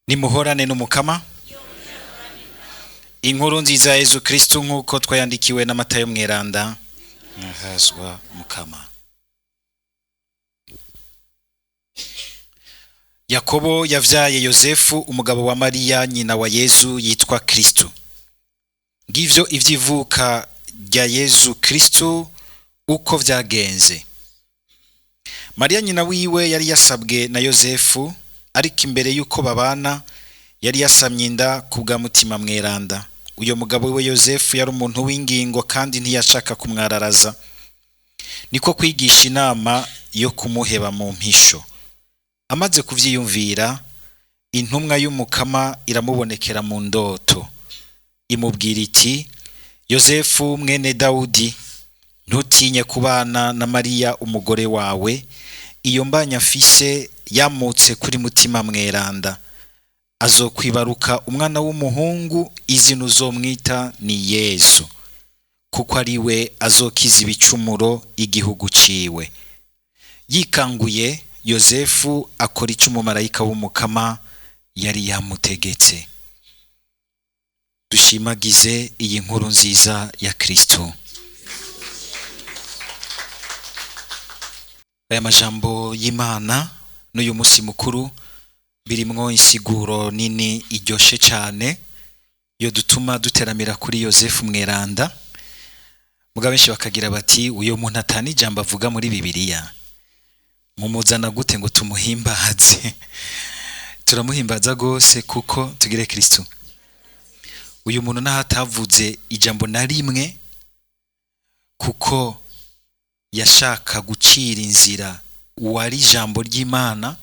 Nimuhorane n'Umukama. Inkuru nziza ya Yezu Kristu nk'uko twayandikiwe na Matayo mweranda. Nahazwa Mukama. Yakobo yavyaye Yozefu umugabo wa Mariya nyina wa Yezu yitwa Kristu. Ngivyo ivyivuka rya Yezu Kristu uko vyagenze. Mariya nyina wiwe yari yasabwe na Yozefu, ariko imbere y'uko babana yari yasamye inda ku bwa Mutima Mweranda. Uyo mugabo wiwe Yozefu yari umuntu w'ingingo kandi ntiyashaka kumwararaza, niko kwigisha inama yo kumuheba mu mpisho. Amaze kuvyiyumvira, intumwa y'Umukama iramubonekera mu ndoto, imubwira iti: Yozefu mwene Dawudi, ntutinye kubana na Mariya umugore wawe, iyo mbanya afise yamutse kuri Mutima Mweranda. Azokwibaruka umwana w'umuhungu, izina uzomwita ni Yezu, kuko ari we azokiza ibicumuro igihugu ciwe. Yikanguye, Yozefu akora ico umumarayika w'Umukama yari yamutegetse. Dushimagize iyi nkuru nziza ya Kristo. Aya majambo y'Imana n'uyu musi mukuru birimwo insiguro nini iryoshe cane yo dutuma duteramira kuri Yozefu mweranda. Mugabo benshi bakagira bati uyo muntu atani ijambo avuga muri Bibiliya, mumuzana gute ngo tumuhimbaze? Turamuhimbaza gose kuko tugire Kristo. Uyu muntu naho atavuze ijambo na rimwe, kuko yashaka gucira inzira uwari ijambo ry'Imana.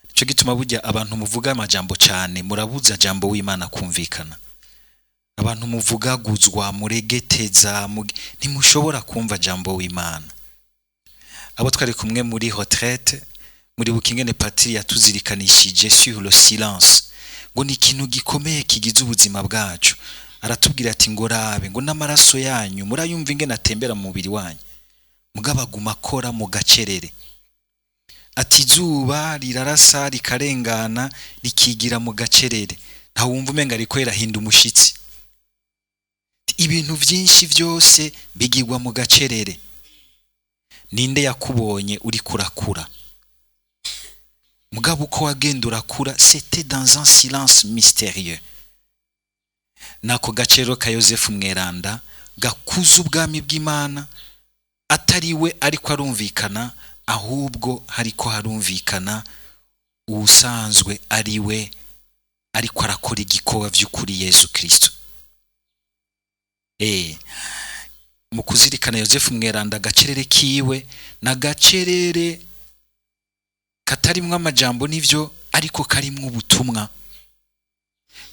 Nico gituma burya abantu muvuga amajambo cane murabuza jambo w'Imana kumvikana. Abantu muvugaguzwa, muregeteza, ntimushobora kumva jambo w'Imana. Abo twari kumwe muri retraite, muribuka ingene patiri yatuzirikanishije sur le silence, ngo ni ikintu gikomeye kigize ubuzima bwacu. Aratubwira ati ngo rabe, ngo n'amaraso yanyu murayumva ingene atembera mu mubiri wanyu, mugabo aguma akora mu gacerere. Ati izuba rirarasa rikarengana rikigira mu gacerere, nta wumva umenga ariko irahinda umushitsi. Ibintu vyinshi vyose bigirwa mu gacerere. Ninde yakubonye uri kurakura? Mugabo uko wagenda urakura, c'était dans un silence mystérieux. Nako gacerero ka Yozefu mweranda gakuza ubwami bw'Imana, atari we ariko arumvikana, ahubwo hariko harumvikana uwusanzwe ari we ariko arakora igikorwa vy'ukuri, Yezu Kristo. Mu kuzirikana Yozefu mweranda, agacerere kiwe na gacerere katarimwo amajambo nivyo, ariko karimwo ubutumwa.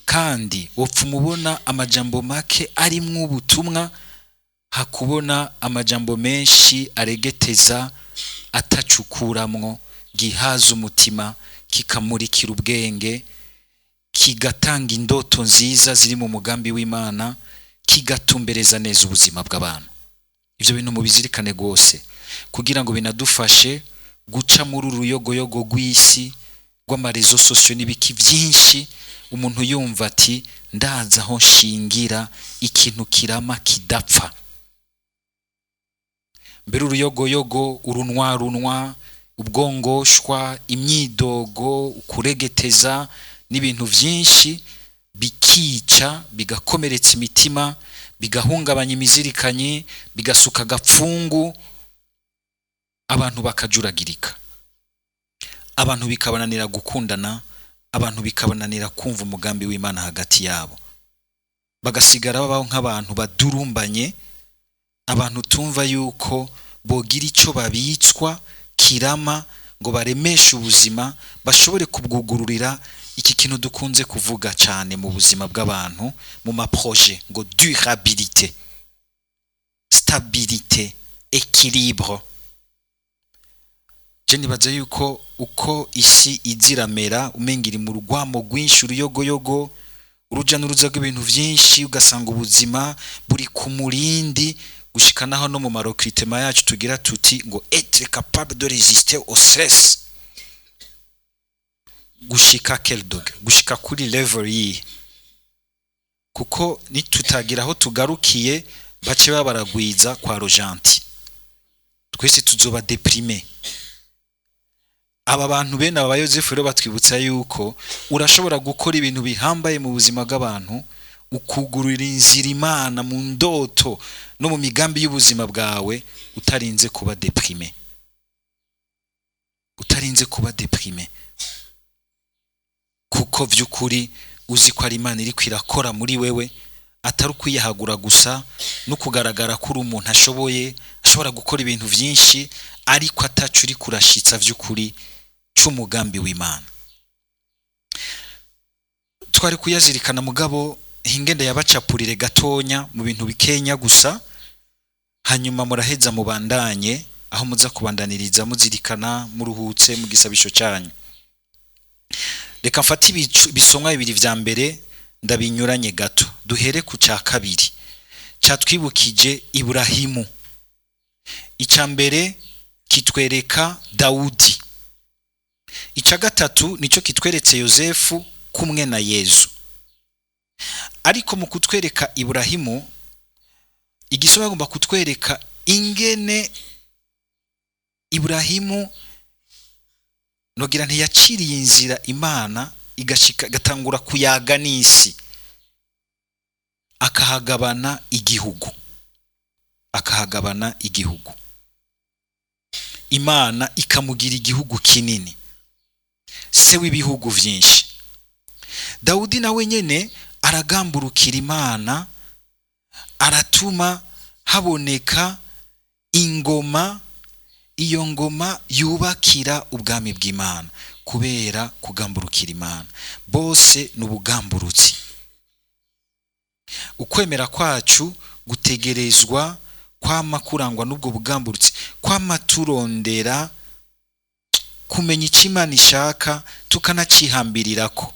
Kandi wopfa umubona amajambo make arimwo ubutumwa, hakubona amajambo menshi aregeteza atacukuramwo, gihaza umutima, kikamurikira ubwenge, kigatanga indoto nziza ziri mu mugambi w'Imana, kigatumbereza neza ubuzima bw'abantu. Ivyo bintu mubizirikane gose, kugira ngo binadufashe guca muri uru ruyogoyogo rw'isi rw'ama réseaux sociaux n'ibiki vyinshi, umuntu yumva ati ndaza aho nshingira ikintu kirama kidapfa. Mbere uruyogoyogo, urunwarunwa, ubwongoshwa, imyidogo, ukuregeteza n'ibintu vyinshi bikica, bigakomeretsa imitima, bigahungabanya imizirikanyi, bigasuka agapfungu, abantu bakajuragirika, abantu bikabananira gukundana, abantu bikabananira kumva umugambi w'Imana hagati yabo, bagasigara babaho nk'abantu badurumbanye, abantu tumva yuko bogira ico babitswa kirama ngo baremeshe ubuzima, bashobore kubwugururira iki kintu dukunze kuvuga cyane mu buzima bw'abantu mu ma projets, ngo durabilité, stabilité, équilibre. Je nibaza yuko uko isi iziramera, umenga iri mu rwamo rwinshi, uruyogoyogo, uruja n'uruza rw'ibintu vyinshi, ugasanga ubuzima buri ku murindi, gushika naho no mu ma recrutements yacu tugira tuti ngo être capable de résister au stress. Gushika quel degré? Gushika kuri level yihe? Kuko nitutagira aho tugarukiye, bace babaragwiza kwa rojanti, twese tuzoba déprimés. Aba bantu bene aba Bayozefu rero batwibutsa yuko urashobora gukora ibintu bihambaye mu buzima bw'abantu, ukugurura inzira Imana mu ndoto no mu migambi y'ubuzima bwawe, utarinze kuba déprimé, utarinze kuba déprimé, kuko vy'ukuri uzi ko ari Imana iriko irakora muri wewe, atari ukwiyahagura gusa no kugaragara ko uri umuntu ashoboye, ashobora gukora ibintu vyinshi, ariko ataco uri kurashitsa vy'ukuri c'umugambi w'Imana. Twari kuyazirikana, mugabo hingenda yabacapurire gatonya mu bintu bikenya gusa, hanyuma muraheza mubandanye aho muza kubandaniriza, muzirikana muruhutse mu gisabisho cyanyu. Reka mfate ibisomwa bibiri vya mbere, ndabinyuranye gato. Duhere ku cya kabiri cyatwibukije Iburahimu. Icya mbere kitwereka Dawudi, icya gatatu nicyo kitweretse Yosefu kumwe na Yezu. Ariko mu kutwereka Iburahimu, igisomwa agomba kutwereka ingene Iburahimu nogira ntiyaciriye inzira Imana, igashika igatangura kuyaga n'isi, akahagabana igihugu, akahagabana igihugu, Imana ikamugira igihugu kinini, se w'ibihugu vyinshi. Dawudi nawe nyene aragamburukira Imana, aratuma haboneka ingoma, iyo ngoma yubakira ubwami bw'Imana kubera kugamburukira Imana. Bose ni ubugamburutsi. Ukwemera kwacu gutegerezwa kwama kurangwa n'ubwo bugamburutsi, kwama turondera kumenya icyo Imana ishaka, tukanacihambirirako.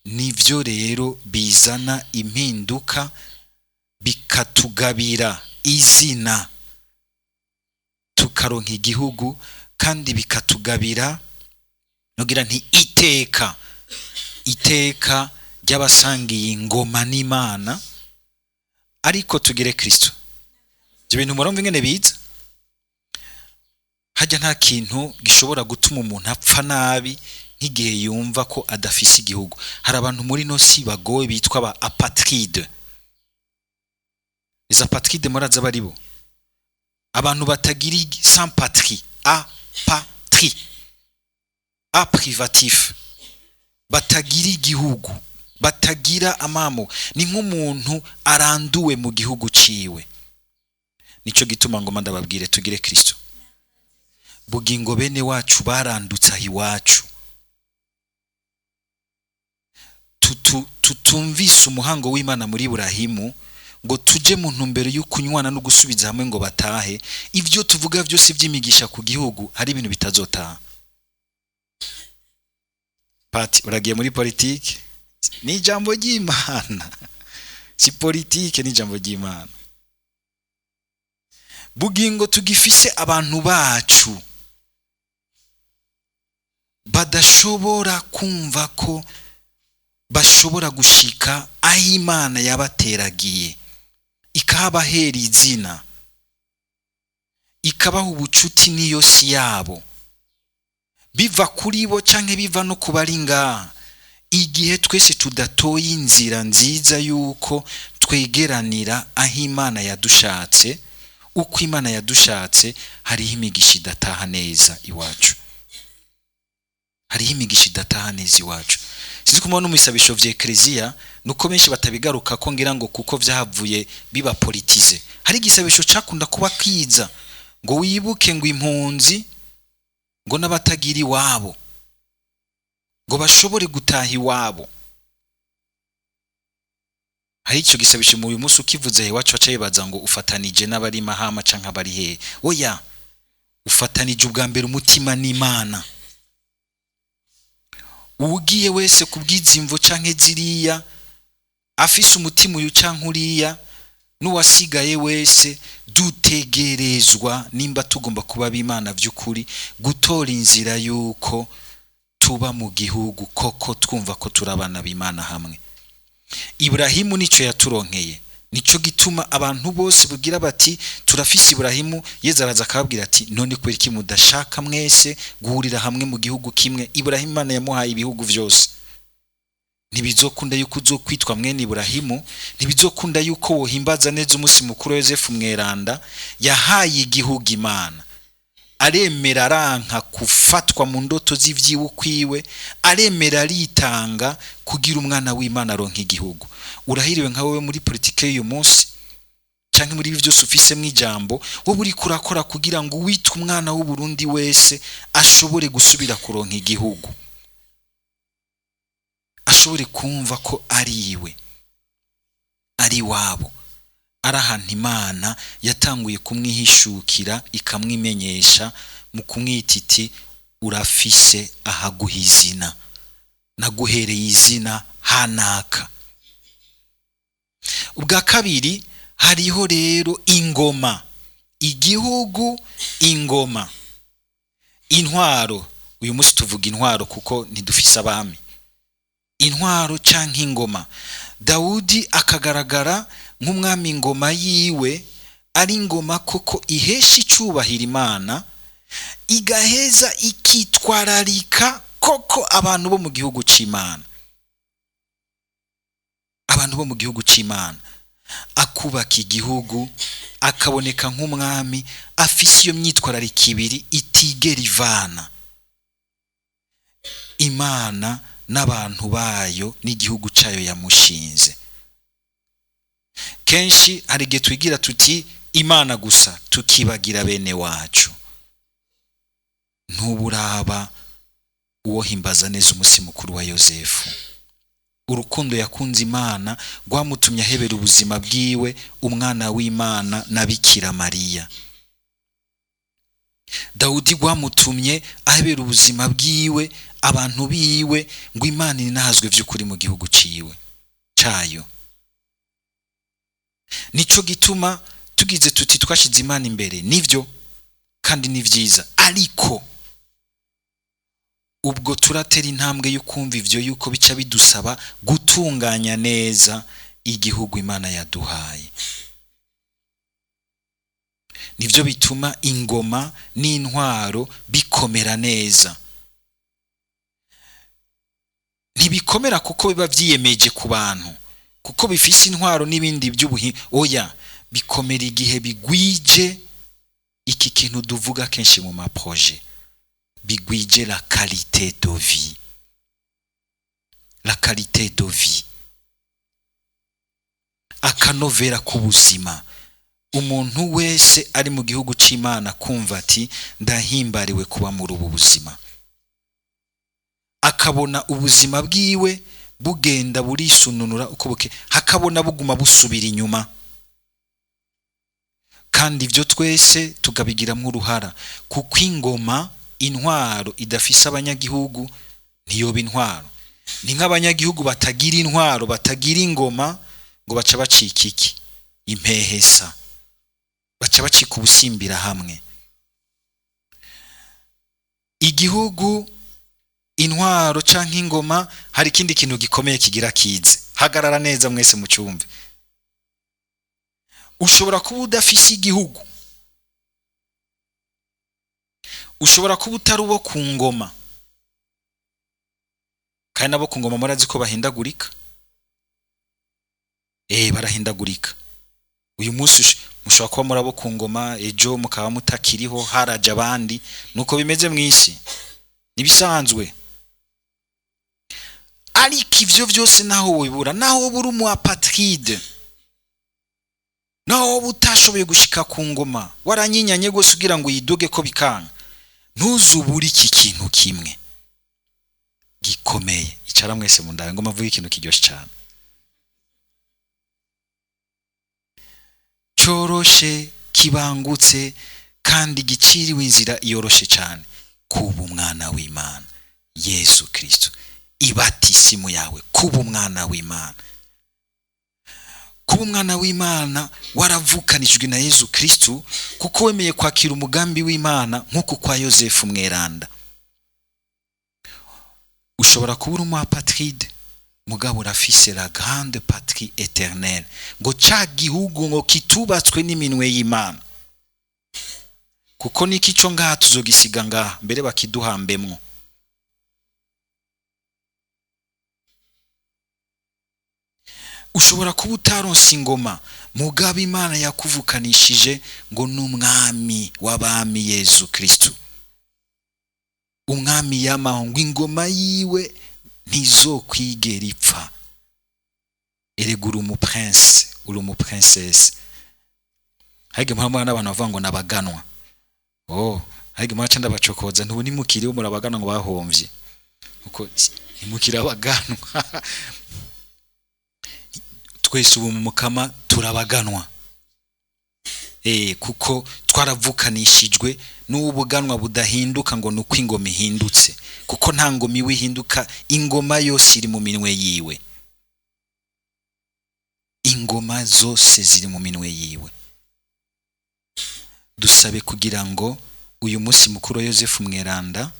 Nivyo rero bizana impinduka, bikatugabira izina, tukaronka igihugu, kandi bikatugabira nogira nti iteka, iteka ry'abasangiye ingoma n'Imana. Ariko tugire Kristo. Ibyo bintu murumva ingene biza hajya. Nta kintu gishobora gutuma umuntu apfa nabi nk'igihe yumva ko adafise igihugu. Hari abantu muri no si bagowe bitwa ba apatrides. Les apatrides, murazi abo ari bo? Abantu batagira sans patrie, apatrie, a privatif, batagira igihugu, batagira amamo. Ni nk'umuntu aranduwe mu gihugu ciwe. Nico gituma ngoma ndababwire, tugire Kristo. Bugingo bene wacu barandutse aho iwacu, tutumvise umuhango w'Imana muri Burahimu, ngo tuje mu ntumbero yo kunywana no gusubiza hamwe ngo batahe. Ibyo tuvuga byose by'imigisha ku gihugu, hari ibintu bitazotaha. Pati uragiye muri politike? Ni ijambo ry'Imana, si politike, ni ijambo ry'Imana. Bugingo tugifise abantu bacu badashobora kumva ko bashobora gushika aho Imana yabateragiye, ikahabahera izina, ikabaha ubucuti n'iyo si yabo, biva kuri bo canke biva no ku bari ngaha. Igihe twese tudatoye inzira nziza y'uko twegeranira aho Imana yadushatse, uko Imana yadushatse, hariho imigisha idataha neza iwacu, hariho imigisha idataha neza iwacu. Sinzi kumubona mu bisabisho vya ekleziya, nuko benshi batabigaruka ko ngira ngo kuko vyahavuye biba politisé. Hari igisabisho cakunda kuba kiza ngo wibuke ngo impunzi, ngo n'abatagira iwabo, ngo bashobore gutaha iwabo. Hari icyo gisabisho mu uyu munsi ukivuze iwacu baca bibaza ngo ufatanije n'abari Mahama canke abari hehe. Oya, ufatanije ubwa mbere umutima n'Imana. Uwugiye wese kubw'izimvo canke ziriya, afise umutima uyu canke uriya, n'uwasigaye wese, dutegerezwa, nimba tugomba kuba b'Imana vy'ukuri, gutora inzira y'uko Tuba mu gihugu koko twumva ko turi abana b'Imana hamwe. Iburahimu nico yaturonkeye. Nico gituma abantu bose bugira bati turafise Iburahimu. Yezu araza akababwira ati none kubera iki mudashaka mwese guhurira hamwe mu gihugu kimwe? Iburahimu Imana yamuhaye ibihugu vyose. Ntibizokunda yuko uzokwitwa mwene Iburahimu, ntibizokunda yuko wohimbaza neza umunsi mukuru wa Yosefu Mweranda. Yahaye igihugu Imana, aremera aranka kufatwa mu ndoto z'ivyiwe ukwiwe, aremera aritanga kugira umwana w'Imana aronka igihugu. Urahiriwe nka wewe muri politike y'uyu munsi canke muri ibi vyose ufisemwo ijambo, wowe uriko urakora kugira ngo uwitwa umwana w'Uburundi wese ashobore gusubira kuronka igihugu, ashobore kumva ko ari iwe, ari iwabo, ari ahantu Imana yatanguye kumwihishukira ikamwimenyesha mu kumwita iti urafise ahaguha izina, naguhereye izina hanaka. Ubwa kabiri hariho rero ingoma, igihugu, ingoma, intwaro. Uyu munsi tuvuga intwaro kuko ntidufise abami. Intwaro canke ingoma. Dawudi akagaragara nk'umwami, ingoma yiwe ari ingoma koko ihesha icubahiro Imana, igaheza ikitwararika koko abantu bo mu gihugu c'Imana, abantu bo mu gihugu c'Imana. Akubaka igihugu, akaboneka nk'umwami afise iyo myitwarariko ibiri itigera ivana, Imana n'abantu bayo n'igihugu cayo yamushinze. Kenshi hari igihe twigira tuti Imana gusa, tukibagira bene wacu. Ntuburaba uwo himbaza neza umunsi mukuru wa Yosefu. Urukundo yakunze Imana rwamutumye ahebera ubuzima bwiwe umwana w'Imana na Bikira Mariya. Dawudi rwamutumye ahebera ubuzima bwiwe abantu biwe ngo Imana inahazwe vy'ukuri mu gihugu ciwe cayo. Nico gituma tugize tuti twashize Imana imbere, nivyo kandi ni vyiza, ariko ubwo turatera intambwe yo kumva ivyo yuko bica bidusaba gutunganya neza igihugu Imana yaduhaye. Nivyo bituma ingoma n'intwaro bikomera neza. Ntibikomera kuko biba vyiyemeje ku bantu, kuko bifise intwaro n'ibindi by'ubuhi. Oya, bikomera igihe bigwije iki kintu duvuga kenshi mu maproje, bigwije la qualité de vie, la qualité de vie, akanovera k'ubuzima. Umuntu wese ari mu gihugu c'Imana kumva ati ndahimbariwe kuba muri ubu buzima, akabona ubuzima bwiwe bugenda burisununura uko buke, hakabona buguma busubira inyuma. Kandi ibyo twese tukabigiramwo uruhara, kuko ingoma, intwaro idafise abanyagihugu ntiyoba intwaro. Ni nk'abanyagihugu batagira intwaro, batagira ingoma, ngo baca bacika iki? Impehesa, baca bacika ubusimbira hamwe. Igihugu, intwaro canke ingoma, hari ikindi kintu gikomeye kigira kize. Hagarara neza mwese mucumve. Ushobora kuba udafise igihugu, ushobora kuba utari uwo ku ngoma, kandi nabo ku ngoma murazi ko bahindagurika. Barahindagurika. Uyu munsi mushobora kuba muri abo ku ngoma, ejo mukaba mutakiriho, haraje abandi. Nuko bimeze mw'isi, nibisanzwe. Ariko ivyo vyose naho wibura, naho woba uri umu apatride, naho woba utashoboye gushika ku ngoma, waranyinyanye gose kugira ngo uyiduge ko bikanga, ntuzubure iki kintu kimwe gikomeye. Icara mwese mu ndabe ngoma mvuge ikintu kiryoshe cane, coroshe, kibangutse kandi giciriwe inzira yoroshe cane: kuba umwana w'Imana Yesu Kristo. Ibatisimu yawe, kuba umwana w'Imana. Kuba umwana w'Imana waravukanijwe na Yesu Kristo, kuko wemeye kwakira umugambi w'Imana nk'uko kwa Yosefu Mweranda. Ushobora kuba uri umuapatride, mugabo urafise la grande patrie éternelle, ngo ca gihugu ngo kitubatswe n'iminwe y'Imana, kuko niki co ngaha tuzogisiga ngaha mbere bakiduhambemwo. Ushobora kuba utaronse ingoma, mugabo Imana yakuvukanishije ngo n'umwami w'abami Yezu Kristu, umwami yamaho, ngo ingoma yiwe ntizokwigera ipfa. Erega uri umuprince, uri umuprincesse. Harige muhamwe n'abantu bavuga ngo nabaganwa. Oh, harige mwaca ndabacokoza, ntubu nimukiriho murabaganwa ngo bahomvye, uko ntimukiri abaganwa. Twese ubu mu Mukama turabaganwa, kuko twaravukanishijwe n'ubuganwa budahinduka, ngo nuko ingoma ihindutse, kuko nta ngoma iwe ihinduka, ingoma yose iri mu minwe yiwe, ingoma zose ziri mu minwe yiwe. Dusabe kugira ngo uyu munsi mukuru wa Yosefu Mweranda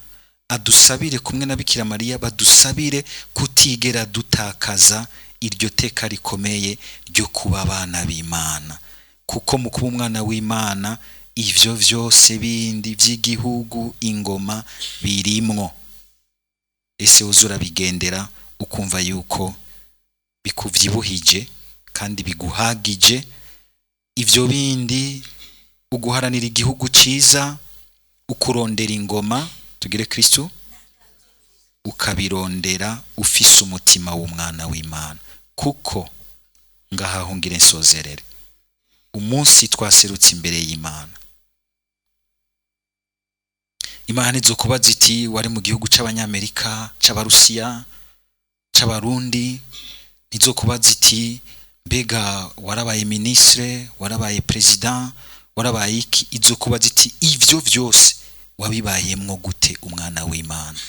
adusabire kumwe na Bikira Mariya, badusabire kutigera dutakaza iryo teka rikomeye ryo kuba abana b'Imana, kuko mu kuba umwana w'Imana ivyo vyose bindi vy'igihugu ingoma birimwo. Ese uzura bigendera ukumva yuko bikuvyibuhije kandi biguhagije, ivyo bindi uguharanira igihugu ciza, ukurondera ingoma, tugire Kristu, ukabirondera ufise umutima w'umwana w'Imana. Kuko ngahahungira nsozerere, umunsi twaserutse imbere y'Imana, Imana izokubaza iti wari mu gihugu c'Abanyamerika, c'Abarusiya, c'Abarundi, ntizokubaza iti mbega warabaye ministre, warabaye president, warabaye iki? Izokubaza iti ivyo vyose wabibayemwo gute umwana w'Imana?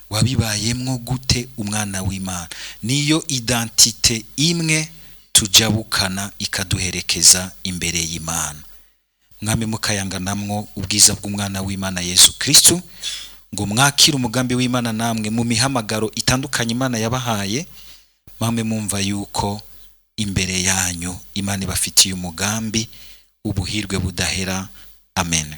Wabibayemwo gute umwana w'Imana? Niyo identite imwe tujabukana ikaduherekeza imbere y'Imana. Mwami mukayanganamwo ubwiza bw'umwana w'Imana Yesu Kristu, ngo mwakire umugambi w'Imana namwe mu mihamagaro itandukanye Imana yabahaye, mwame mumva yuko imbere yanyu Imana ibafitiye umugambi ubuhirwe budahera. Amen.